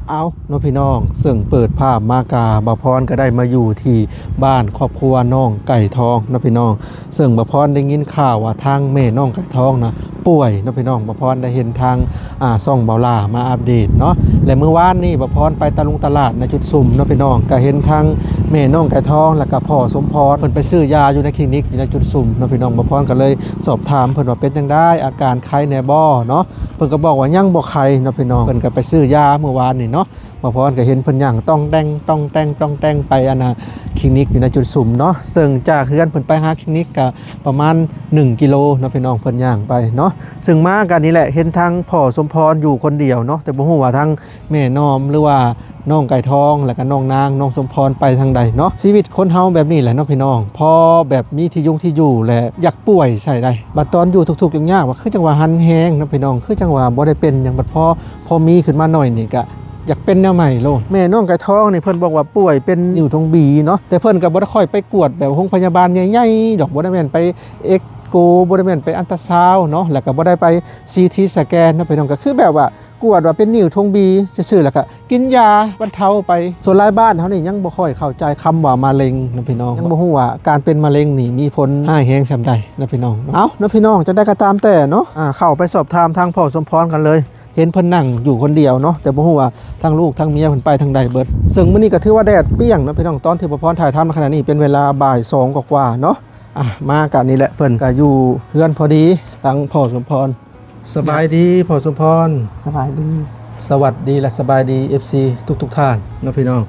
ເອົາເນາະພີ່ນ້ອງ, ເຊິ່ງເປີດພາບມາກະ ບ່າວພອນກໍໄດ້ມາຢູ່ທີ່ບ້ານຄອບຄົວນ້ອງໄກ່ທອງເນາະພີ່ນ້ອງ. ເຊິ່ງບ່າວພອນໄດ້ຍິນຂ່າວວ່າທາງແມ່ນ້ອງໄກ່ທອງນະປ່ວຍເນາະພີ່ນ້ອງ. ບ່າວພອນໄດ້ເຫັນທາງ ອາ ຊ່ອງບ່າວຫຼ້າມາອັບເດດເນາະ. ແລະ ມື້ວານນີ້ບ່າວພອນໄປຕະລຸງຕະຫຼາດນາຈຸດຊຸມເນາະພີ່ນ້ອງ, ກໍເຫັນທັງແມ່ນ້ອງໄກ່ທອງ ແລ້ວກໍພໍ່ສົມພອນ ເພິ່ນໄປຊື້ຢາຢູ່ໃນຄລີນິກຢູ່ນາຈຸດຊຸມເນາະພີ່ນ້ອງ. ບ່າວພອນກໍເລີຍສອບຖາມເພິ່ນວ່າເປັນຈັ່ງໃດ ອາການໄຄແດ່ບໍ່ເນາະ. ເພິ່ນກໍບອກວ່າຍັງບໍ່ໄຄເນາະພີ່ນ້ອງ, ເພິ່ນກໍໄປຊື້ຢາມື້ວານນີ້ເນາະ. ບ່າວພອນກໍເຫັນເພິ່ນຍ່າງຕ່ອງແຕ່ງ ຕ່ອງແຕ່ງ ຕ່ອງແຕ່ງໄປ ອັນນ່າ ຄລີນິກຢູ່ໃນຈຸດຊຸມເນາະ, ເຊິ່ງຈາກເຮືອນເພິ່ນໄປຫາຄລີນິກກໍປະມານໜຶ່ງກິໂລເນາະພີ່ນ້ອງ, ເພິ່ນຍ່າງໄປເນາະ. ເຊິ່ງມາກໍນີ້ແຫຼະ ເຫັນທາງພໍ່ສົມພອນຢູ່ຄົນດຽວເນາະ, ແຕ່ບໍ່ຮູ້ວ່າທາງແມ່ນອມ ຫຼືວ່ານ້ອງໄກ່ທອງ ແລ້ວກໍນ້ອງນາງ ນ້ອງສົມພອນໄປທາງໃດເນາະ. ຊີວິດຄົນເຮົາແບບນີ້ແຫຼະເນາະພີ່ນ້ອງ, ພໍແບບມີທີ່ຢູ່ທີ່ຢູ່ແລ້ວຢາກປ່ວຍໃສ່ໄດ໋, ບັດຕອນຢູ່ທຸກໆຍາກໆ ວ່າຄືຈັ່ງວ່າຫັນແຮງເນາະພີ່ນ້ອງ, ຄືຈັ່ງວ່າບໍ່ໄດ້ເປັນຫຍັງ, ບັດພໍ ພໍມີຂຶ້ນມາໜ້ອຍນີ້ກະຢາກເປັນແນວໃໝ່ໂລດ. ແມ່ນ້ອງໄກ່ທອງນີ້ເພິ່ນບອກວ່າປ່ວຍເປັນນິ້ວທົ່ງບີເນາະ, ແຕ່ເພິ່ນກໍບໍ່ໄດ້ຄ່ອຍໄປກວດແບບໂຮງພະຍາບານໃຫຍ່ໆດອກ, ບໍ່ໄດ້ແມ່ນໄປເອັກໂກ ບໍ່ໄດ້ແມ່ນໄປອັນຕາຊາວເນາະ, ແລ້ວກໍບໍ່ໄດ້ໄປຊີທີສະແກນເນາະພີ່ນ້ອງ, ກໍຄືແບບວ່າກວດວ່າເປັນນິ້ວທົ່ງບີຊື່ໆ ແລ້ວກໍກິນຢາບັນເທົາໄປ. ສ່ວນຫຼາຍບ້ານເຮົານີ້ຍັງບໍ່ຄ່ອຍເຂົ້າໃຈຄຳວ່າມະເຮັງເນາະພີ່ນ້ອງ, ຍັງບໍ່ຮູ້ວ່າການເປັນມະເຮັງນີ້ມີຜົນຮ້າຍແຮງສ່ຳໃດເນາະພີ່ນ້ອງ. ເອົ້າເນາະພີ່ນ້ອງ, ຈັ່ງໃດກໍຕາມແຕ່ເນາະ ອາ ເຂົ້າໄປສອບຖາມທາງພໍ່ສົມພອນກັນເລີຍ. ເຫັນເພິ່ນນັ່ງຢູ່ຄົນດຽວເນາະ, ແຕ່ບໍ່ຮູ້ວ່າທັງລູກທັງເມຍເພິ່ນໄປທາງໃດເບິດ. ເຊິ່ງມື້ນີ້ກໍຖືວ່າແດດປ່ຽງເນາະພີ່ນ້ອງ, ຕອນທີ່ບ່າວພອນຖ່າຍທຳໃນຂະນະນີ້ເປັນເວລາບ່າຍສອງກວ່າໆເນາະ. ອາ ມາກະນີ້ແຫຼະ ເພິ່ນກະຢູ່ເຮືອນພໍດີ ທັງພໍ່ສົມພອນ. ສະບາຍດີພໍ່ສົມພອນ. ສະບາຍດີ. ສະຫວັດດີ ແລະ ສະບາຍດີ ເອັຟຊີ ທຸກໆທ່ານເນາະພີ່ນ້ອງ.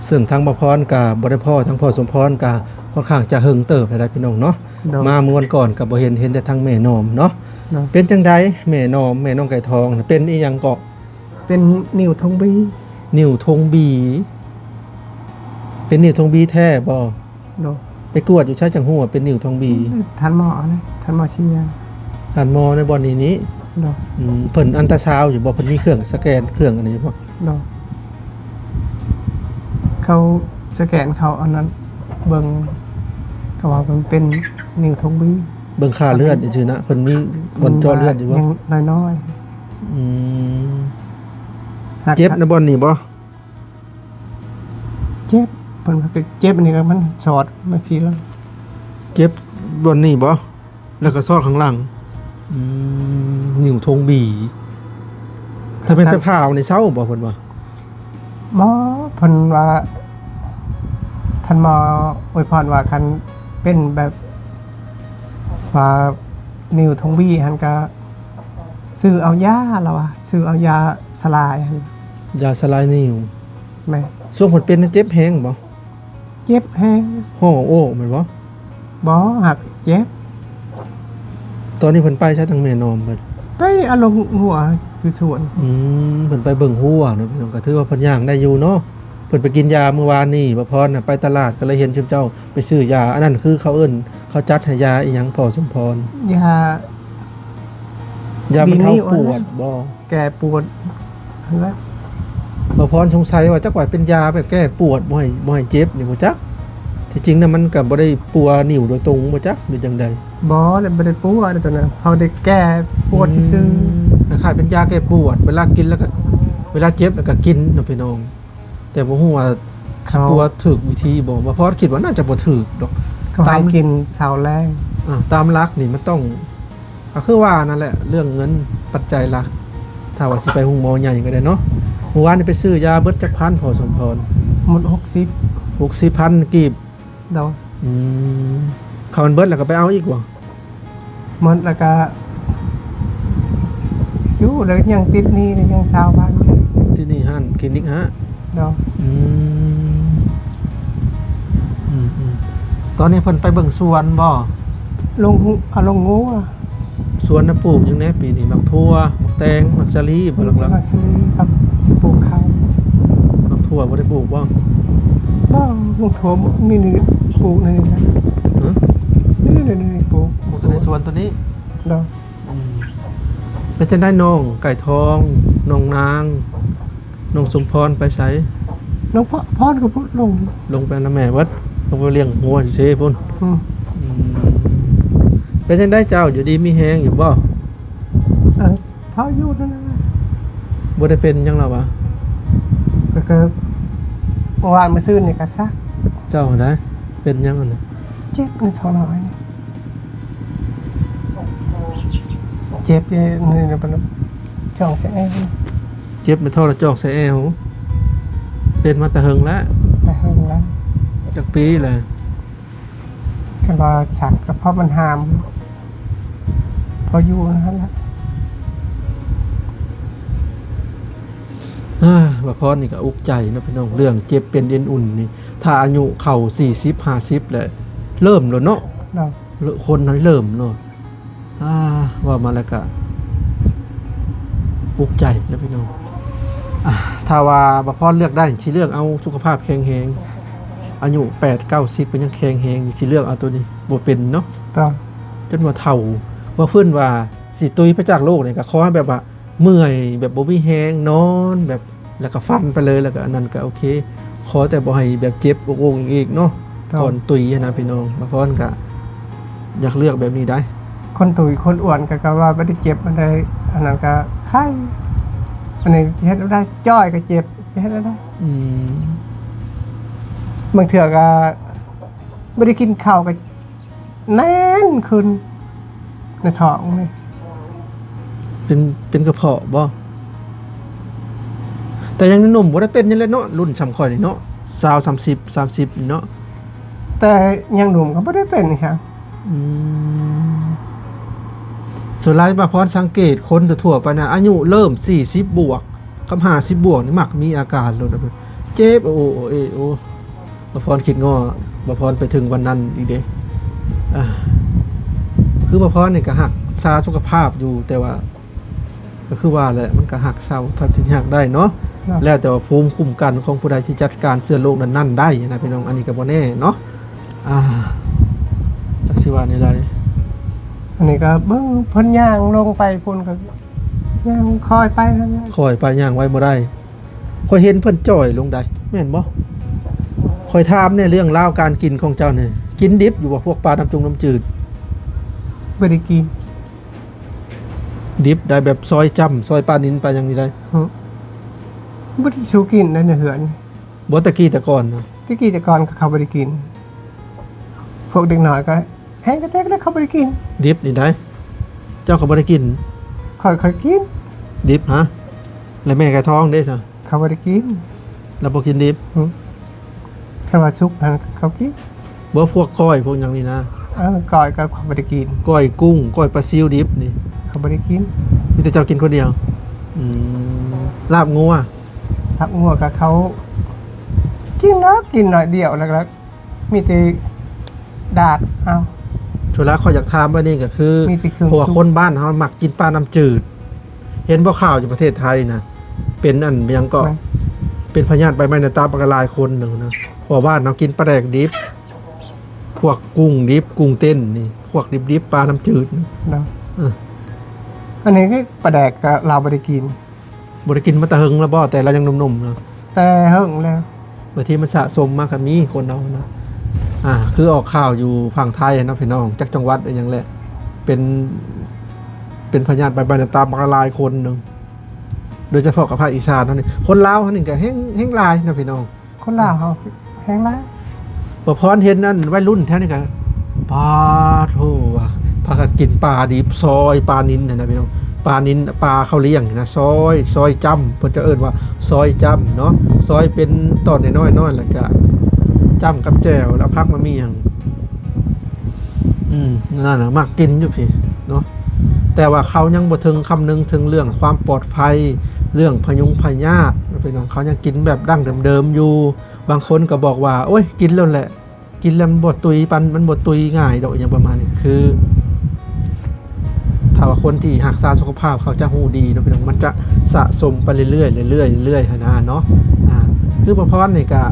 ເຊິ່ງທາງບ່າວພອນກະບໍ່ໄດ້ພໍ້ທາງພໍ່ສົມພອນກະຄ່ອນຂ້າງຈະເຫິງເຕີບແລ້ວໄດ໋ພີ່ນ້ອງເນາະ. ໂດຍ. ມາມື້ວັນກ່ອນກໍບໍ່ເຫັນ, ເຫັນແຕ່ທາງແມ່ນອມເນາະ. ໂດຍ. ເປັນຈັ່ງໃດແມ່ນອມ ແມ່ນ້ອງໄກ່ທອງ ເປັນອີ່ຫຍັງເກາະ? ເປັນນິ້ວທົ່ງບີ. ນິ້ວທົ່ງບີ. ເປັນນິ້ວທົ່ງບີແທ້ບໍ່? ໂດຍ. ໄປກວດຢູ່ໃສຈັ່ງຮູ້ວ່າເປັນນິ້ວທົ່ງບີ? ທ່ານໝໍນະ, ທ່ານໝໍເຊຍ. ທ່ານໝໍໃນບ່ອນນີ້ນີ້? ໂດຍ. ອືມ ເພິ່ນອັນຕາຊາວຢູ່ບໍ່? ເພິ່ນມີເຄື່ອງສະແກນ ເຄື່ອງອັນນີ້ຢູ່ບໍ່? ໂດຍ. ເຂົາສະແກນ ເຂົາອັນນັ້ນເບິ່ງ ເຂົາວ່າມັນເປັນນິ້ວທົ່ງບີ. ເບິ່ງຄ່າເລືອດຊື່ໆນະ, ເພິ່ນມີບ່ອນເຈາະເລືອດຢູ່ບໍ່? ຍັງນ້ອຍໆ. ອືມ. ເຈັບໃນບ່ອນນີ້ບໍ່? ເຈັບ. ເພິ່ນວ່າເຈັບອັນນີ້ ແລ້ວມັນສອດມາພີ້ແລ້ວ. ເຈັບບ່ອນນີ້ບໍ່? ແລ້ວກໍສອດຂ້າງຫຼັງ. ອືມ ນິ້ວທົ່ງບີ. ຖ້າແມ່ນ ຖ້າ ໄປຜ່າເອົານີ້ເຊົາບໍ່ ເພິ່ນວ່າ? ບໍ່, ເພິ່ນວ່າ ທ່ານໝໍອວຍພອນວ່າ ຄັນເປັນແບບວ່ານິ້ວທົ່ງບີຫັ້ນ ກໍຊື້ເອົາຢາ ລາວວ່າ ຊື້ເອົາຢາສະລາຍຫັ້ນ. ຢາສະລາຍນິ້ວ. ແມ່ນ. ຊ່ວງເພິ່ນເປັນນັ້ນເຈັບແຮງບໍ່? ເຈັບແຮງ. ຮ້ອງໂອກແມ່ນບໍ່? ບໍ່, ຫາກເຈັບ. ຕອນນີ້ເພິ່ນໄປໃສທາງແມ່ນອມເພິ່ນ? ໄປເອົາລົງຫົວຢູ່ສວນ. ອືມ ເພິ່ນໄປເບິ່ງຫົວເນາະພີ່ນ້ອງ, ກໍຖືວ່າເພິ່ນຍ່າງໄດ້ຢູ່ເນາະ. ເພິ່ນໄປກິນຢາມື້ວານນີ້ ບ່າວພອນນະໄປຕະຫຼາດ ກໍເລີຍເຫັນຊຸມເຈົ້າໄປຊື້ຢາ. ອັນນັ້ນຄືເຂົາເອີ້ນ ເຂົາຈັດໃຫ້ຢາອີ່ຫຍັງ ພໍ່ສົມພອນ? ຢາ ຢາບັນເທົາປວດບໍ່? ແກ້ປວດຫັ້ນແຫຼະ. ບ່າວພອນສົງໄສວ່າຈັກວ່າເປັນຢາແບບແກ້ປວດ ບໍ່ໃຫ້ ບໍ່ໃຫ້ເຈັບນີ້ບໍ່ຈັກ. ທີ່ຈິງນະ ມັນກໍບໍ່ໄດ້ປົວນິ້ວໂດຍຕົງບໍ່ຈັກ ຫຼືຈັ່ງໃດ? ບໍ່ແຫຼະ, ບໍ່ໄດ້ປົວເດ້ຕົວນັ້ນ, ເຮົາໄດ້ແກ້ປວດຊື່ໆ. ອືມ ຄ້າຍໆເປັນຢາແກ້ປວດ, ເວລາກິນແລ້ວກໍ ເວລາເຈັບແລ້ວກໍກິນເນາະພີ່ນ້ອງ. ແຕ່ບໍ່ຮູ້ວ່າຊິ ເຂົາ ປົວຖືກວິທີບໍ່, ບ່າວພອນຄິດວ່າໜ້າຈະບໍ່ຖືກດອກ. ເຂົາໃຫ້ກິນເຊົ້າແລງ. ອາ ຕາມຫຼັກນີ້ມັນຕ້ອງ ກໍຄືວ່ານັ້ນແຫຼະ ເລື່ອງເງິນປັດໄຈຫຼັກ, ຖ້າວ່າຊິໄປໂຮງໝໍໃຫຍ່ກໍໄດ້ເນາະ. ມື້ວານນີ້ໄປຊື້ຢາເບິດຈັກພັນ ພໍ່ສົມພອນ? ໝົດຫົກສິບ. ຫົກສິບພັນກີບ. ໂດຍ. ອືມ ເຂົ້າມັນເບິດແລ້ວກໍໄປເອົາອີກບໍ່? ໝົດແລ້ວກະຢູ່ ແລ້ວຍັງຕິດໜີ້ ຍັງຊາວພັນ. ຕິດໜີ້ຮ້ານຄລີນິກຫະ? ໂດຍ. ອືມ ອືມໆ ຕອນນີ້ເພິ່ນໄປເບິ່ງສວນບໍ່? ລົງ ອາ ລົງງົວ. ສວນນະປູກຫຍັງແດ່ປີນີ້? ໝາກຖົ່ວ ໝາກແຕງ ໝາກສາລີບໍ່ຫຼັກໆ? ໝາກສາລີກັບຊິປູກເຂົ້າ. ໝາກຖົ່ວບໍ່ໄດ້ປູກບໍ່? ບໍ່, ໝາກຖົ່ວມີນີ້ປູກໃນນີ້ນະ. ຮະ? ນີ້ໆໆ ປູກ ປູກຢູ່ໃນສວນໂຕນີ້. ໂດຍ. ອືມ ເປັນຈັ່ງໃດນ້ອງໄກ່ທອງ ນ້ອງນາງ ນ້ອງສົມພອນໄປໃສ? ນ້ອງພອນກໍພຸ້ນລົງ ລົງໄປນຳແມ່ເບິດ, ລົງໄປລ້ຽງງົວຊື່ໆພຸ້ນ. ອືມ ອືມ ເປັນຈັ່ງໃດເຈົ້າ ຢູ່ດີມີແຮງຢູ່ບໍ່? ເອີ ພໍຢູ່ນັ້ນແຫຼະ. ບໍ່ໄດ້ເປັນຫຍັງລະຫວາ? ກໍເມື່ອວານມື້ຊືນນີ້ກໍສັກ. ເຈົ້າຫັ້ນໃດ ເປັນຫຍັງຫັ້ນນະ? ເຈັບໃນທ້ອງນ້ອຍ ເຈັບຢູ່ໃນ ໃນ ໃນ ຈ່ອງໃສ່ແອວ. ເຈັບໃນທ້ອງ ແລະ ຈ່ອງໃສ່ແອວ. ເປັນມາແຕ່ເຫິງແລ້ວ? ແຕ່ເຫິງແລ້ວ. ຈັກປີແລ້ວ? ຄັນວ່າສັກກໍພໍມັນຫາມ ພໍຢູ່ຫັ້ນແຫຼະ. ອາ ບ່າວພອນນີ້ກໍອຸກໃຈເນາະພີ່ນ້ອງ ເລື່ອງເຈັບເປັນເອັນອຸ່ນນີ້ ຖ້າອາຍຸເຂົ້າສີ່ສິບ ຫ້າສິບແລ້ວ ເລີ່ມແລ້ວເນາະ. ເນາະ ຄົນເຮົາເລີ່ມເນາະ. ອາ ເວົ້າມາແລ້ວກະອຸກໃຈນະພີ່ນ້ອງ. ອາ ຖ້າວ່າບ່າວພອນເລືອກໄດ້ ຊິເລືອກເອົາສຸຂະພາບແຂງແຮງ ອາຍຸແປດເກົ້າສິບກໍຍັງແຂງແຮງຢູ່ ຊິເລືອກເອົາໂຕນີ້ ບໍ່ເປັນເນາະ. ຈ້ະ ຈົນວ່າເຖົ້າ ວ່າເພິ່ນວ່າຊິຕຸຍໄປຈາກໂລກນີ້ ກໍຂໍໃຫ້ແບບວ່າ ເມື່ອຍແບບບໍ່ມີແຮງ ນອນແບບ ແລ້ວກໍຝັນໄປເລີຍ ແລ້ວກໍອັນນັ້ນກໍໂອເຄ. ຂໍແຕ່ບໍ່ໃຫ້ແບບເຈັບອົກໆອີກເນາະ ຕອນຕຸຍຫັ້ນນະພີ່ນ້ອງ. ບາງຄົນກໍຢາກເລືອກແບບນີ້ໄດ໋. ຄົນຕຸຍຄົນອ້ວນກໍ ກໍວ່າບໍ່ໄດ້ເຈັບອັນໃດ ອັນນັ້ນກໍໄຄ. ອັນນີ້ເຮັດບໍ່ໄດ້ ຈ້ອຍກໍເຈັບ ເຮັດບໍ່ໄດ້. ອືມ ບາງເທື່ອກໍບໍ່ໄດ້ກິນເຂົ້າກໍ ແໜ້ນຂຶ້ນໃນທ້ອງນີ້. ເປັນ ເປັນກະເພາະບໍ່? ແຕ່ຍັງໜຸ່ມບໍ່ໄດ້ເປັນຫຍັງເລີຍເນາະ ລຸ້ນຊ່ຳຂ້ອຍນີ້ເນາະ ຊາວ ສາມສິບ ສາມສິບນີ້ເນາະ. ແຕ່ຍັງໜຸ່ມກໍບໍ່ໄດ້ເປັນຫຍັງ. ອືມ ສ່ວນຫຼາຍບ່າວພອນສັງເກດຄົນທົ່ວໆໄປນະ ອາຍຸເລີ່ມສີ່ສິບບວກ ກັບຫ້າສິບບວກນີ້ມັກມີອາການໂລດ ເຈັບໂອເອໂອ. ບ່າວພອນຄິດງໍ່ ບ່າວພອນໄປເຖິງວັນນັ້ນອີກເດ້. ອາ ຄືບ່າວພອນນີ້ກໍຮັກສາສຸຂະພາບຢູ່ ແຕ່ວ່າກໍຄືວ່າແຫຼະ ມັນກໍຮັກເຊົາເທົ່າທີ່ຮັກໄດ້ເນາະ. ເນາະ ແລ້ວແຕ່ວ່າພູມຄຸ້ມກັນຂອງຜູ້ໃດທີ່ຈັດການເຊື້ອໂລກນັ້ນໆໄດ້ນະພີ່ນ້ອງ ອັນນີ້ກໍບໍ່ແນ່ເນາະ. ອາ ຈັກຊິວ່າແນວໃດ. ອັນນີ້ກໍເບິ່ງເພິ່ນຍ່າງລົງໄປພຸ້ນ ກໍຍ່າງຄ່ອຍໄປນັ້ນແຫຼະ ຄ່ອຍໄປ ຍ່າງໄວບໍ່ໄດ້. ຂ້ອຍເຫັນເພິ່ນຈ່ອຍລົງໃດ໋ ແມ່ນບໍ່? ຂ້ອຍຖາມແດ່ ເລື່ອງລາວການກິນຂອງເຈົ້ານີ້ ກິນດິບຢູ່ບໍ່? ພວກປານ້ຳຈຸງນ້ຳຈືດ ບໍ່ໄດ້ກິນດິບໄດ໋ ແບບຊອຍຈ້ຳ ຊອຍປານິນ ປາຫຍັງນີ້ໄດ໋. ຫຶ ບໍ່ໄດ້ສູ່ກິນໃດ໋ໃນເຮືອນ. ບໍ່ ແຕ່ກີ້ແຕ່ກ່ອນນະ? ແຕ່ກີ້ແຕ່ກ່ອນກໍເຂົາບໍ່ໄດ້ກິນ ພວກເດັກນ້ອຍກໍ ແຮງກະແທກແລ້ວເຂົາບໍ່ໄດ້ກິນດິບນີ້ໄດ໋. ເຈົ້າກໍບໍ່ໄດ້ກິນ? ຂ້ອຍ ຂ້ອຍກິນດິບ. ຫະ? ແລ້ວແມ່ໄກ່ທອງເດ້ຊະ? ເຂົາບໍ່ໄດ້ກິນ ລາວບໍ່ກິນດິບ. ຫຶ ຄັນວ່າສຸກຫັ້ນເຂົາກິນ. ບໍ່ ພວກກ້ອຍພວກຫຍັງນີ້ນະ? ເອີ ກ້ອຍກໍເຂົາບໍ່ໄດ້ກິນ. ກ້ອຍກຸ້ງ ກ້ອຍປາຊິວດິບນີ້ ເຂົາບໍ່ໄດ້ກິນ. ມີແຕ່ເຈົ້າກິນຄົນດຽວ. ອືມ ລາບງົວ? ລາບງົວກໍເຂົາກິນເນາະ ກິນໜ້ອຍດຽວ ແລ້ວກໍ ມີແຕ່ດາດເອົາ. ໂທລະ ຂ້ອຍຢາກຖາມວ່ານີ້ກໍຄື ມີແຕ່ເຄື່ອງ ເພາະວ່າ ສຸກ ຄົນບ້ານເຮົາມັກກິນປານ້ຳຈືດ. ເຫັນບໍ່ ຂ່າວຢູ່ປະເທດໄທນະ ເປັນອັນຫຍັງເກາະ ແມ່ນ ເປັນພະຍາດໃບໄມ້ໃນຕັບ ບັກຫຼາຍຄົນໜຶ່ງນະ ເພາະວ່າບ້ານເຮົາກິນປາແດກດິບ ພວກກຸ້ງດິບ ກຸ້ງເຕັ້ນນີ້ ພວກດິບໆ ປານ້ຳຈືດ. ເນາະ ເອີ ອັນນີ້ຄືປາແດກກໍລາວບໍ່ໄດ້ກິນ. ບໍ່ໄດ້ກິນມາແຕ່ເຫິງແລ້ວບໍ່? ແຕ່ລາວຍັງໜຸ່ມໆນະ? ແຕ່ເຫິງແລ້ວ. ບາງທີມັນສະສົມມາກໍມີຄົນເຮົານະ. ອ່າ ຄືອອກຂ່າວຢູ່ຝັ່ງໄທເນາະພີ່ນ້ອງ ຈັກຈັງຫວັດອີຫຍັງແຫຼະ ເປັນ ເປັນພະຍາດໃບໄມ້ໃນຕັບບັກຫຼາຍຄົນໜຶ່ງ ໂດຍສະເພາະກັບພາກອີສານເຮົານີ້. ຄົນລາວເຮົານີ້ກໍແຮງ ແຮງຫຼາຍເນາະພີ່ນ້ອງ. ຄົນລາວເຮົາແຮງຫຼາຍ. ບໍ່ພອນເຫັນອັນໄວລຸ້ນແຖວນີ້ກໍ ປາໂທ້ ວ່າພາກັນກິນປາດິບ ຊອຍປານິນຫັ້ນນະພີ່ນ້ອງ. ປານິນ ປາເຂົາລ້ຽງນີ້ນະ ຊອຍ ຊອຍຈ້ຳ ເພິ່ນຈະເອີ້ນວ່າຊອຍຈ້ຳເນາະ. ຊອຍເປັນຕອນນ້ອຍໆ ນ້ອຍ ແລ້ວກະຈ້ຳກັບແຈ່ວ ແລ້ວເອົາຜັກມາໝີ່ຫຍັງ. ອືມ ນັ້ນນະ ມັກກິນຢູ່ພີ້ເນາະ. ແຕ່ວ່າເຂົາຍັງບໍ່ເຖິງຄຳນຶງເຖິງເລື່ອງຄວາມປອດໄພ ເລື່ອງພະຍຸງພະຍາດເນາະພີ່ນ້ອງ. ເຂົາຍັງກິນແບບດັ້ງເດີມໆຢູ່. ບາງຄົນກໍບອກວ່າ ໂອ້ຍ ກິນແລ້ວແຫຼະ ກິນແລ້ວມັນບໍ່ຕຸຍປັນ ມັນບໍ່ຕຸຍງ່າຍດອກ ອີຫຍັງປະມານນີ້. ຄື ຖ້າວ່າຄົນທີ່ຮັກສາສຸຂະພາບ ເຂົາຈະຮູ້ດີເນາະພີ່ນ້ອງ ມັນຈະສະສົມໄປເລື້ອຍໆ ເລື້ອຍໆ ເລື້ອຍໆ ຫັ້ນນະເນາະ. ອ່າ ຄືບ່າວພອນນີ້ກະ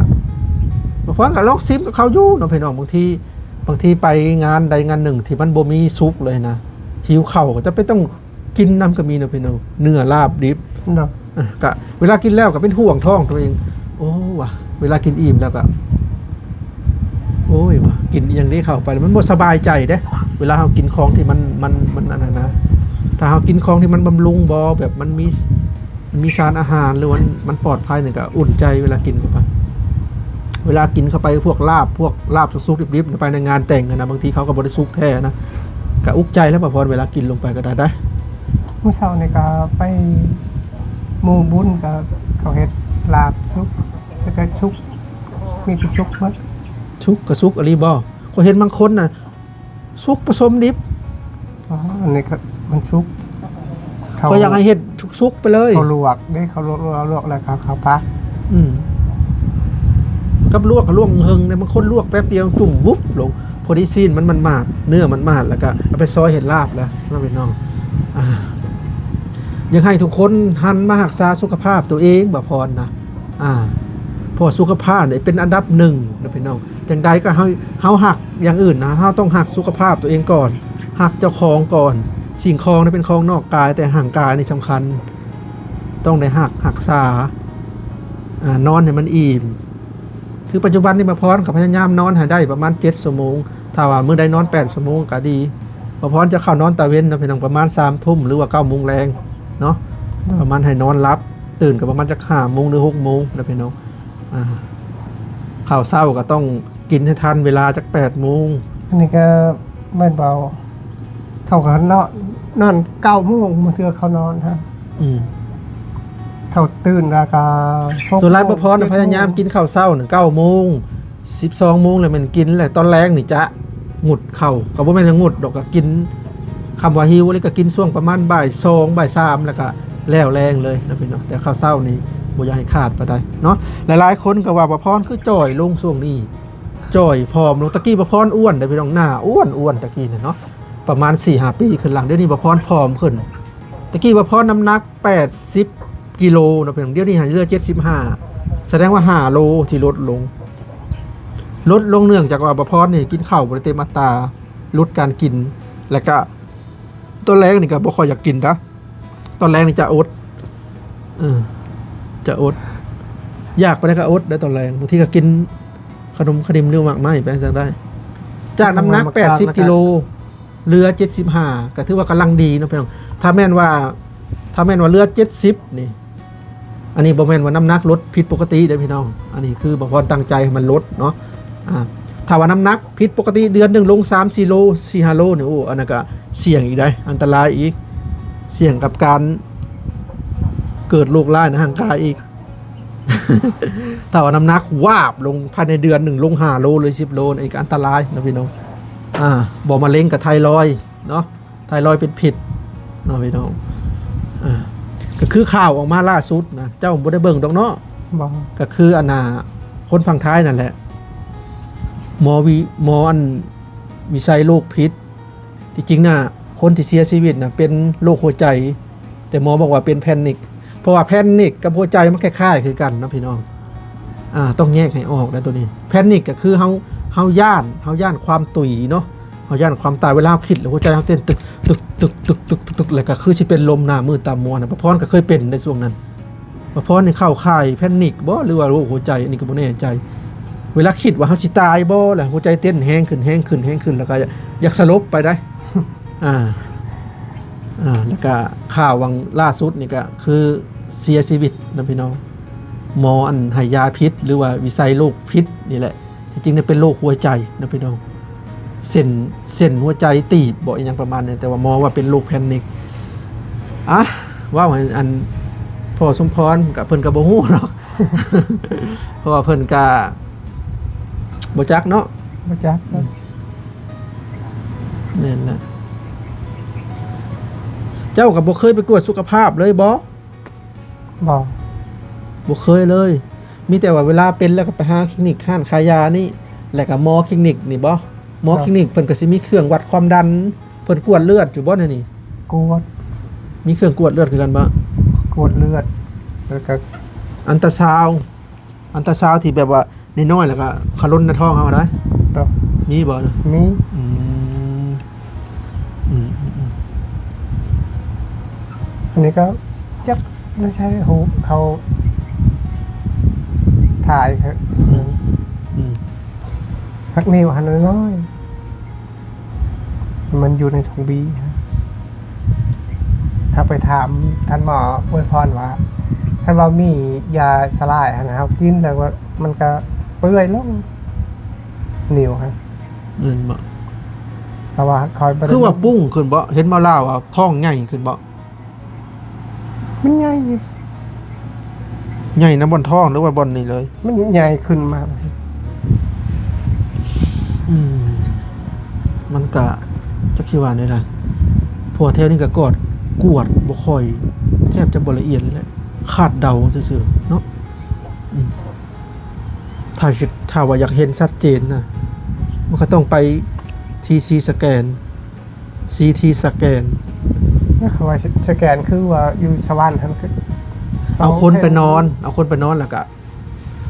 ບ່າວພອນກະລອງຊິມກັບເຂົາຢູ່ເນາະພີ່ນ້ອງ. ບາງທີ ບາງທີໄປງານໃດງານໜຶ່ງທີ່ມັນບໍ່ມີສຸກເລີຍນະ ຫິວເຂົ້າກໍຈຳເປັນຕ້ອງ ກິນນຳກໍມີເນາະພີ່ນ້ອງ ເນື້ອລາບດິບເນາະ. ເອີ ກະເວລາກິນແລ້ວກໍເປັນຫ່ວງທ້ອງຕົວເອງ. ໂອ້ ວ່າເວລາກິນອີ່ມແລ້ວກໍ ໂອ້ຍ ວ່າກິນອີ່ຫຍັງເດ້ເຂົ້າໄປ ມັນບໍ່ສະບາຍໃຈເດ້. ເວລາເຮົາກິນຂອງທີ່ມັນ ມັນ ມັນອັນນັ້ນນະ ຖ້າເຮົາກິນຂອງທີ່ມັນບຳລຸງບໍ່ ແບບມັນມີ ມີສານອາຫານ ຫຼືວ່າມັນ ມັນປອດໄພນີ້ ກໍອຸ່ນໃຈເວລາກິນເຂົ້າໄປ. ເວລາກິນເຂົ້າໄປພວກລາບ ພວກລາບສຸກໆ ດິບໆ ໄປໃນງານແຕ່ງຫັ້ນນະ ບາງທີເຂົາກໍບໍ່ໄດ້ສຸກແທ້ນະ ກໍອຸກໃຈແລ້ວ ປະພອນ ເວລາກິນລົງໄປກໍໄດ້ໄດ໋. ມື້ເຊົ້ານີ້ກໍໄປໝູ່ບຸນ ກໍເຂົາເຮັດລາບສຸກ ແລ້ວກໍສຸກ ມີແຕ່ສຸກໝົດ. ສຸກກໍສຸກອີ່ຫຼີບໍ່? ຂ້ອຍເຫັນບາງຄົນນະ ສຸກປະສົມດິບ. ອໍ ອັນນີ້ກໍມັນສຸກ ເຂົາ ຂ້ອຍຢາກໃຫ້ເຮັດສຸກໆໄປເລີຍ. ເຂົາລວກເດ້ ເຂົາລວກ ລວກ ລວກແລ້ວເຂົາ ເຂົາພັກ. ອືມ ກັບລວກ ລວກເຫິງເດ້ ບາງຄົນລວກແປັບດຽວຈຸ່ມວຸບລົງ ພໍດີຊີ້ນມັນ ມັນມາດ ເນື້ອມັນມາດ ແລ້ວກໍເອົາໄປຊອຍເຮັດລາບແລ້ວເນາະ ພີ່ນ້ອງ. ອ່າ ຢາກໃຫ້ທຸກຄົນຫັນມາຮັກສາສຸຂະພາບຕົວເອງ ບ່າວພອນນະ. ອ່າ ເພາະວ່າສຸຂະພາບນີ້ເປັນອັນດັບໜຶ່ງເນາະ ພີ່ນ້ອງ. ຈັ່ງໃດກໍເຮົາ ເຮົາຮັກຢ່າງອື່ນນະ ເຮົາຕ້ອງຮັກສຸຂະພາບຕົວເອງກ່ອນ ຮັກເຈົ້າຂອງກ່ອນ. ສິ່ງຂອງນີ້ເປັນຂອງນອກກາຍ ແຕ່ຮ່າງກາຍນີ້ສຳຄັນ ຕ້ອງໄດ້ຮັກ ຮັກສາ. ອ່າ ນອນໃຫ້ມັນອີ່ມ ຄືປັດຈຸບັນນີ້ ບ່າວພອນກໍພະຍາຍາມນອນໃຫ້ໄດ້ປະມານເຈັດຊົ່ວໂມງ. ຖ້າວ່າມື້ໃດນອນແປດຊົ່ວໂມງກໍດີ. ບ່າວພອນຈະເຂົ້ານອນຕາເວັນເນາະ ພີ່ນ້ອງ ປະມານສາມທຸ່ມ ຫຼືວ່າເກົ້າໂມງແລງເນາະ ປະມານໃຫ້ນອນຫຼັບ ຕື່ນກໍປະມານຈັກຫ້າໂມງ ຫຼືຫົກໂມງນະ ພີ່ນ້ອງ. ອ່າ ເຂົ້າເຊົ້າກໍຕ້ອງກິນໃຫ້ທັນເວລາຈັກແປດໂມງ. ອັນນີ້ກໍແມ່ນເວົ້າ ເຂົາກໍເນາະ ນອນເກົ້າໂມງ ບາງເທື່ອເຂົານອນຫັ້ນ. ອືມ ເຂົາຕື່ນແລ້ວກໍຫົກໂມງ ສ່ວນຫຼາຍບ່າວພອນນະ ເຈັດໂມງ ພະຍາຍາມກິນເຂົ້າເຊົ້ານະເກົ້າໂມງ ສິບສອງໂມງ ແລ້ວແມ່ນກິນ ແລ້ວຕອນແລງນີ້ຈະງຸດເຂົ້າ ກໍບໍ່ແມ່ນວ່າງຸດດອກ ກໍກິນ ຄຳວ່າຫິວນີ້ກໍກິນຊ່ວງປະມານບ່າຍສອງ ບ່າຍສາມ ແລ້ວກໍແລ້ວແລງເລີຍນະ ພີ່ນ້ອງ. ແຕ່ເຂົ້າເຊົ້ານີ້ບໍ່ຢາກໃຫ້ຂາດປານໃດເນາະ. ຫຼາຍໆຄົນກໍວ່າ ບ່າວພອນຄືຈ່ອຍລົງຊ່ວງນີ້ ຈ່ອຍ ຜອມລົງ. ຕະກີ້ບ່າວພອນອ້ວນເດ້ ພີ່ນ້ອງ ໜ້າອ້ວນໆ ຕະກີ້ນະເນາະ ປະມານສີ່ຫ້າປີຂຶ້ນຫຼັງ. ດຽວນີ້ບ່າວພອນຜອມຂຶ້ນ. ຕະກີ້ບ່າວພອນນ້ຳໜັກແປດສິບກິໂລເນາະ ພີ່ນ້ອງ ດຽວນີ້ຫາເຫຼືອເຈັດສິບຫ້າ ສະແດງວ່າຫ້າໂລທີ່ລົດລົງ ລົດລົງເນື່ອງຈາກວ່າບ່າວພອນນີ້ກິນເຂົ້າບໍ່ໄດ້ເຕັມອັດຕາ ຫຼຸດການກິນ ແລ້ວກະຕອນແລງນີ້ກະບໍ່ຄ່ອຍຢາກກິນດາ. ຕອນແລງນີ້ຈະອົດ ເອີ ຈະອົດ ຢາກປານໃດກະອົດໄດ໋ຕອນແລງ. ບາງທີກະກິນຂະໜົມຂະໜິມ ຫຼືໝາກໄມ້ໄປຈັ່ງໃດ. ຈາກນ້ຳໜັກແປດສິບກິໂລ ເຫຼືອເຈັດສິບຫ້າ ກໍຖືວ່າກຳລັງດີເນາະ ພີ່ນ້ອງ. ຖ້າແມ່ນວ່າ ຖ້າແມ່ນວ່າເຫຼືອເຈັດສິບນີ້ ອັນນີ້ບໍ່ແມ່ນວ່ານ້ຳໜັກລົດຜິດປົກກະຕິເດ້ພີ່ນ້ອງ ອັນນີ້ຄືບ່າວພອນຕັ້ງໃຈໃຫ້ມັນລົດເນາະ. ອ່າ ຖ້າວ່ານ້ຳໜັກຜິດປົກກະຕິ ເດືອນໜຶ່ງລົງສາມສີ່ໂລ ສີ່ຫ້າໂລນີ້ ໂອ້ ອັນນັ້ນກະສ່ຽງອີກໄດ໋ ອັນຕະລາຍອີກ ສ່ຽງກັບການເກີດໂລກຮ້າຍໃນຮ່າງກາຍອີກ. ຖ້າວ່ານ້ຳໜັກວາບລົງພາຍໃນເດືອນໜຶ່ງ ລົງຫ້າໂລ ຫຼື ສິບໂລ ອັນນີ້ກໍອັນຕະລາຍເນາະພີ່ນ້ອງ. ອ່າ ບໍ່ມະເລັງກໍໄທຣອຍເນາະ ໄທຣອຍເປັນພິດເນາະພີ່ນ້ອງ. ອ່າ ກໍຄືຂ່າວອອກມາລ່າສຸດນະ ເຈົ້າບໍ່ໄດ້ເບິ່ງດອກເນາະ? ບໍ່. ກໍຄືອັນນ່າ ຄົນຝັ່ງໄທນັ້ນແຫຼະ ໝໍວິ ໝໍອັນວິໄສໂລກພິດ ທີ່ຈິງນະ ຄົນທີ່ເສຍຊີວິດນະເປັນໂລກຫົວໃຈ ແຕ່ໝໍບອກວ່າເປັນແພນິກ ເພາະວ່າແພນິກກັບຫົວໃຈມັນຄ້າຍໆຄືກັນເນາະພີ່ນ້ອງ. ອ່າ ຕ້ອງແຍກໃຫ້ອອກນະໂຕນີ້. ແພນິກກໍຄືເຮົາ ເຮົາຢ້ານ ເຮົາຢ້ານຄວາມຕຸຍເນາະ ເຮົາຢ້ານຄວາມຕາຍ. ເວລາເຮົາຄິດແລ້ວຫົວໃຈເຮົາເຕັ້ນຕຶກ ຕຶກ ຕຶກ ຕຶກ ຕຶກ ຕຶກ ແລ້ວກໍຄືຊິເປັນລົມໜ້າມືຕາມົວນະ. ປະພອນກໍເຄີຍເປັນໃນຊ່ວງນັ້ນ. ປະພອນນີ້ເຂົ້າຂ່າຍແພນິກບໍ່ ຫຼືວ່າໂລກຫົວໃຈ ອັນນີ້ກໍບໍ່ແນ່ໃຈ. ເວລາຄິດວ່າເຮົາຊິຕາຍບໍ່ ແລ້ວຫົວໃຈເຕັ້ນແຮງຂຶ້ນ ແຮງຂຶ້ນ ແຮງຂຶ້ນ ແລ້ວກໍຢາກສະຫຼົບໄປໄດ໋. ອ່າ ອ່າ ແລ້ວກໍຂ່າວຫວ່າງລ່າສຸດນີ້ກໍຄືເສຍຊີວິດນະພີ່ນ້ອງ. ໝໍອັນໃຫ້ຢາຜິດ ຫຼືວ່າວິໄສໂລກຜິດນີ້ແຫຼະ. ທີ່ຈິງນີ້ເປັນໂລກຫົວໃຈນະພີ່ນ້ອງ ເສັ້ນ ເສັ້ນຫົວໃຈຕີບບໍ ອີ່ຫຍັງປະມານນີ້ ແຕ່ວ່າໝໍວ່າເປັນໂລກແພນິກ. ອ່ະ ເວົ້າໃຫ້ອັນພໍ່ສົມພອນກະ ເພິ່ນກະບໍ່ຮູ້ດອກ ເພາະວ່າເພິ່ນກະບໍ່ຈັກເນາະ. ບໍ່ຈັກ. ອືມ ແມ່ນລະ. ເຈົ້າກະບໍ່ເຄີຍໄປກວດສຸຂະພາບເລີຍບໍ? ບໍ່ ບໍ່ເຄີຍເລີຍ. ມີແຕ່ວ່າເວລາເປັນແລ້ວກໍໄປຫາຄລີນິກຮ້ານຂາຍຢານີ້ ແລ້ວກໍໝໍຄລີນິກນີ້ບໍ? ໝໍຄລີນິກເພິ່ນກໍຊິມີເຄື່ອງວັດຄວາມດັນ. ເພິ່ນກວດເລືອດຢູ່ບໍແນວນີ້? ກວດ. ມີເຄື່ອງກວດເລືອດຄືກັນບໍ? ກວດເລືອດ ແລ້ວກໍອັນຕາຊາວ ອັນຕາຊາວທີ່ແບບວ່ານ້ອຍໆ ແລ້ວກໍຂະລົນໃນທ້ອງເຮົາໄດ໋. ມີບໍ່ນະ? ມີ. ອືມ ອືມ ອັນນີ້ກໍຈັກ ບໍ່ໃຊ່ ເຂົາຖ່າຍ ອືມ ອືມ ພັກນິ້ວຫັ້ນນ້ອຍໆ ມັນຢູ່ໃນຖົງບີ. ຖ້າໄປຖາມທ່ານໝໍອວຍພອນວ່າ ຄັນວ່າມີຢາສະຫຼາຍຫັ້ນນະ ເຮົາກິນແລ້ວວ່າມັນກະເປື່ອຍລົງ ນິ້ວຫັ້ນ ແມ່ນບໍ່? ແຕ່ວ່າຂ້ອຍບໍ່ໄດ້ ຄືວ່າປຸ້ງຂຶ້ນບໍ່? ເຫັນໝໍລາວວ່າທ້ອງໃຫຍ່ຂຶ້ນບໍ່? ມັນໃຫຍ່ຢູ່ ໃຫຍ່ນຳບ່ອນທ້ອງ ຫຼືວ່າບ່ອນນີ້ເລີຍ? ມັນໃຫຍ່ຂຶ້ນມາ. ອືມ ມັນກະຈັກຊິວ່າແນວໃດ ເພາະວ່າແຖວນີ້ກະກວດ ກວດບໍ່ຄ່ອຍ ແທບຈະບໍ່ລະອຽດເລີຍແຫຼະ ຄາດເດົາຊື່ໆເນາະ. ອືມ ຖ້າຊິ ຖ້າວ່າຢາກເຫັນຊັດເຈນນະ ມັນກະຕ້ອງໄປ ທີຊີ ສະແກນ ຊີທີ ສະແກນ ຄືວ່າສະແກນ ຄືວ່າຢູ່ສະຫວັນຫັ້ນ ເອົາຄົນໄປນອນ ເອົາຄົນໄປນອນ ແລ້ວກະ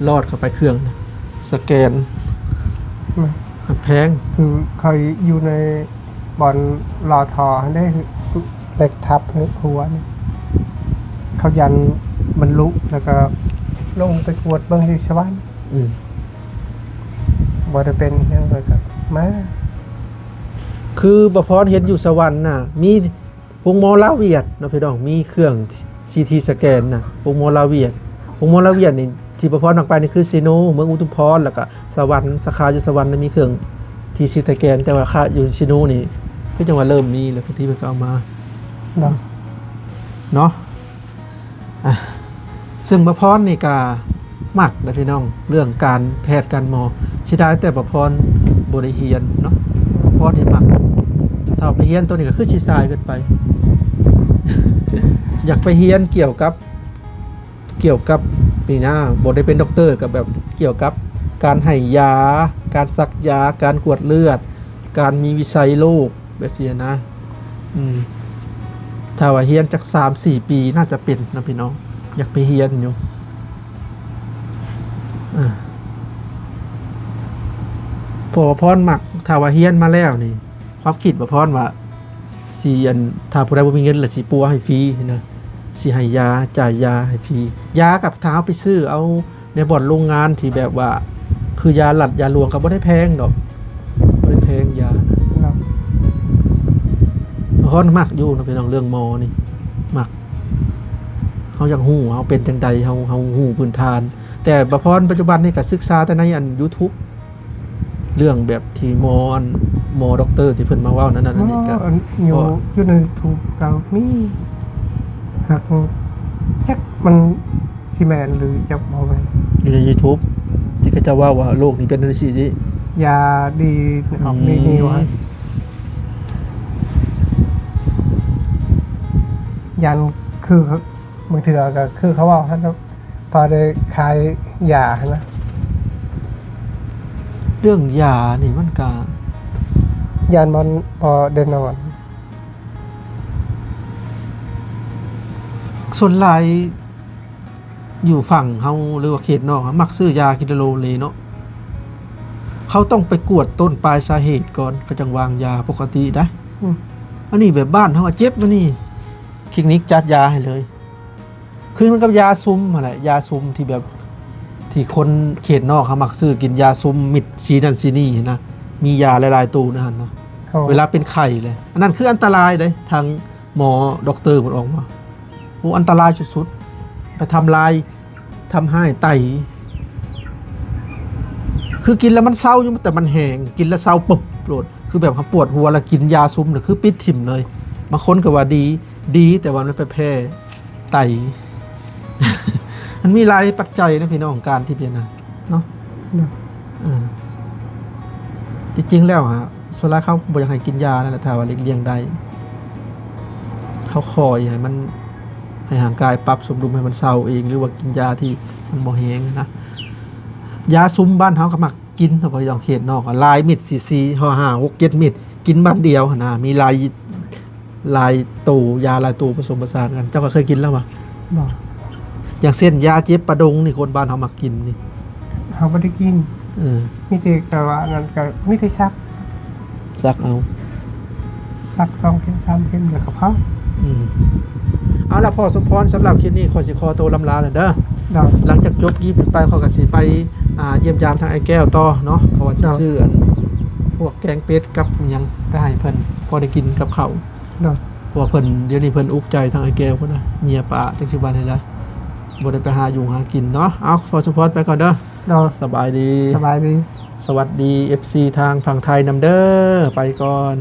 ລອດເຂົ້າໄປເຄື່ອງສະແກນ ອືມ ມັນແພງ. ຄືຂ້ອຍຢູ່ໃນບ່ອນລໍທໍ່ຫັ້ນເດ້ ເຫຼັກທັບຫົວນີ້ ເຂົາຢ້ານມັນລຸ ແລ້ວກະລົງໄປກວດເບິ່ງຢູ່ສະຫວັນ. ອືມ ບໍ່ໄດ້ເປັນຫຍັງ ແລ້ວກະມາ. ຄືບ່າວພອນເຫັນຢູ່ສະຫວັນນະ ມີໂຮງໝໍລາວຫວຽດເນາະພີ່ນ້ອງ ມີເຄື່ອງຊີທີສະແກນນະ ໂຮງໝໍລາວຫວຽດ. ໂຮງໝໍລາວຫວຽດນີ້ ທີ່ບ່າວພອນມັກໄປນີ້ຄືຊີໂນ ເມືອງອຸທຸມພອນ ແລ້ວກະສະຫວັນ ສາຂາຢູ່ສະຫວັນນະ ມີເຄື່ອງທີ່ຊີທີສະແກນ ແຕ່ວ່າຄະຢູ່ຊີໂນນີ້ ຄືຈັ່ງວ່າເລີ່ມມີແລ້ວ ບາງທີເພິ່ນກະເອົາມາເນາະ. ອ່ະ ເຊິ່ງບ່າວພອນນີ້ກະມັກນະພີ່ນ້ອງ ເລື່ອງການແພດການໝໍ ເສຍດາຍແຕ່ບ່າວພອນບໍ່ໄດ້ຮຽນເນາະ. ບ່າວພອນນີ້ມັກ ຖ້າໄປຮຽນໂຕນີ້ກະຄືຊິສາຍເກີນໄປ ຢາກໄປຮຽນກ່ຽວກັບ ກ່ຽວກັບນີ້ນະ ບໍ່ໄດ້ເປັນດັອກເຕີ ກະແບບກ່ຽວກັບການໃຫ້ຢາ ການສັກຢາ ການກວດເລືອດ ການມີວິໄສໂລກ ແບບຊີ້ນະ. ອືມ ຖ້າວ່າຮຽນຈັກສາມສີ່ປີ ໜ້າຈະເປັນນະພີ່ນ້ອງ ຢາກໄປຮຽນຢູ່. ອາ ເພາະວ່າພອນມັກ ຖ້າວ່າຮຽນມາແລ້ວນີ້ ຄວາມຄິດບ່າວພອນວ່າຊິ ອັນ ຖ້າຜູ້ໃດບໍ່ມີເງິນລະຊິປົວໃຫ້ຟຣີນະ ຊິໃຫ້ຢາ ຈ່າຍຢາໃຫ້ຟຣີ. ຢາກະຖ້າເຮົາໄປຊື້ເອົາ ໃນບ່ອນໂລງງານທີ່ແບບວ່າ ຄືຢາລັດຢາຫຼວງກະບໍ່ໄດ້ແພງດອກ ບໍ່ໄດ້ແພງຢານະ. ເນາະ ພອນມັກຢູ່ນະພີ່ນ້ອງ ເລື່ອງໝໍນີ້ມັກ ເຮົາຢາກຮູ້ ເຮົາເປັນຈັ່ງໃດ ເຮົາ ເຮົາຮູ້ພື້ນຖານ. ແຕ່ບ່າວພອນປັດຈຸບັນນີ້ກະສຶກສາແຕ່ໃນ ອັນ ຢູທູບ ເລື່ອງແບບທີ່ໝໍ ອັນ ໝໍດັອກເຕີທີ່ເພິ່ນມາເວົ້ານັ້ນ ອັນນີ້ກະ ຢູ່ ຢູ່ໃນຢູທູບກະມີ ຫາກ ຈັກມັນຊິແມ່ນຫຼືຈັກບໍ່ແມ່ນ ຢູ່ໃນຢູທູບທີ່ເຂົາເຈົ້າເວົ້າວ່າໂລກນີ້ເປັນຈັ່ງຊີ້ ຢາດີອອກ ອືມ ດີນີ້ວ່າ ຢ້ານຄື ບາງເທື່ອກະຄືເຂົາເວົ້າຫັ້ນເນາະ ພໍໄດ້ຂາຍຢາຫັ້ນນະ. ເລື່ອງຢານີ້ມັນກະ ຢ້ານມັນບໍ່ໄດ້ນອນ. ສ່ວນຫຼາຍຢູ່ຝັ່ງເຮົາ ຫຼືວ່າເຂດນອກ ມັກຊື້ຢາກິນໂລເລເນາະ. ເຂົາຕ້ອງໄປກວດຕົ້ນປາຍສາເຫດກ່ອນ ເຂົາຈັ່ງວາງຢາປົກກະຕິໄດ໋. ອືມ ອັນນີ້ແບບບ້ານເຮົາເຈັບ ອັນນີ້ຄລິກນິກຈັດຢາໃຫ້ເລີຍ. ຄືມັນກັບຢາຊຸມຫັ້ນແຫຼະ ຢາຊຸມທີ່ແບບ ທີ່ຄົນເຂດນອກເຮົາມັກຊື້ກິນ ຢາຊຸມມິດສີນັ້ນສີນີ້ຫັ້ນນະ ມີຢາຫຼາຍໆໂຕໃນຫັ້ນນະ. ເວລາເປັນໄຂ້ເລີຍ ອັນນັ້ນຄືອັນຕະລາຍເດ້ ທາງໝໍດັອກເຕີເພິ່ນອອກມາ ໂອ້ ອັນຕະລາຍສຸດໆ ໄປທຳລາຍ ທຳຮ້າຍໄຕ. ຄືກິນແລ້ວມັນເຊົາຢູ່ ແຕ່ມັນແຮງ ກິນແລ້ວເຊົາປຶບໂລດ. ຄືແບບເຮົາປວດຫົວແລ້ວກິນຢາຊຸມນະ ຄືປິດຖິ້ມເລີຍ. ບາງຄົນກະວ່າດີ ດີ ແຕ່ວ່າມັນໄປແພ້ໄຕ. ມັນມີຫຼາຍປັດໄຈນະພີ່ນ້ອງ ການທີ່ເປັນນະເນາະ. ເນາະ ເອີ ທີ່ຈິງແລ້ວຫາ ສ່ວນຫຼາຍເຂົາບໍ່ຢາກໃຫ້ກິນຢານັ້ນແຫຼະ ຖ້າວ່າຫຼີກລ່ຽງໄດ້ ເຂົາຄອຍໃຫ້ມັນ ໃຫ້ຮ່າງກາຍປັບສົມດຸນໃຫ້ມັນເຊົາເອງ ຫຼືວ່າກິນຢາທີ່ມັນບໍ່ແຮງນະ. ຢາຊຸມບ້ານເຮົາກະມັກ ກິນ ເພາະວ່າຢູ່ເຂດນອກ ຫຼາຍເມັດ ສີ່ ສີ່ ຫ້າ ຫົກ ເຈັດເມັດ ກິນບາດດຽວຫັ້ນນະ ມີຫຼາຍ ຫຼາຍໂຕ ຢາຫຼາຍໂຕປະສົມປະສານກັນ. ເຈົ້າກະເຄີຍກິນແລ້ວຫວາ? ບໍ່. ຢ່າງເຊັ່ນ ຢາເຈັບປະດົງນີ້ ຄົນບ້ານເຮົາມັກກິນນີ້ ເຮົາບໍ່ໄດ້ກິນ. ເອີ ມີແຕ່ກະວ່າອັນນັ້ນ ກະມີແຕ່ສັກ ສັກເອົາ ສັກສອງເຂັມສາມເຂັມແລ້ວກະພໍ. ອືມ ເອົາລະ ພໍ່ສົມພອນ ສຳລັບຄລິບນີ້ ຂ້ອຍຊິຂໍໂຕລຳລາແລ້ວເດີ. ໂດຍ ຫຼັງຈາກຈົບຄລິບນີ້ໄປ ຂ້ອຍກະຊິໄປ ອ່າ ຢ້ຽມຢາມທາງອ້າຍແກ້ວຕໍ່ເນາະ ເພາະວ່າຊິ ໂດຍ ຊື້ອັນ ພວກແກງເປັດກັບຫຍັງໄປໃຫ້ເພິ່ນ ພໍໄດ້ກິນກັບເຂົ້າ. ໂດຍ ເພາະວ່າເພິ່ນ ດຽວນີ້ເພິ່ນອຸກໃຈທາງອ້າຍແກ້ວພຸ້ນນະ ເມຍປ້າ ຈັກຊິວ່າແນວໃດ. ບໍ່ໄດ້ໄປຫາຢູ່ຫາກິນເນາະ. ເອົາ ພໍ່ສົມພອນໄປກ່ອນເດີ. ໂດຍ ສະບາຍດີ. ສະບາຍດີ. ສະຫວັດດີ ເອັຟຊີ ທາງຝັ່ງໄທນຳເດີ. ໄປກ່ອນ.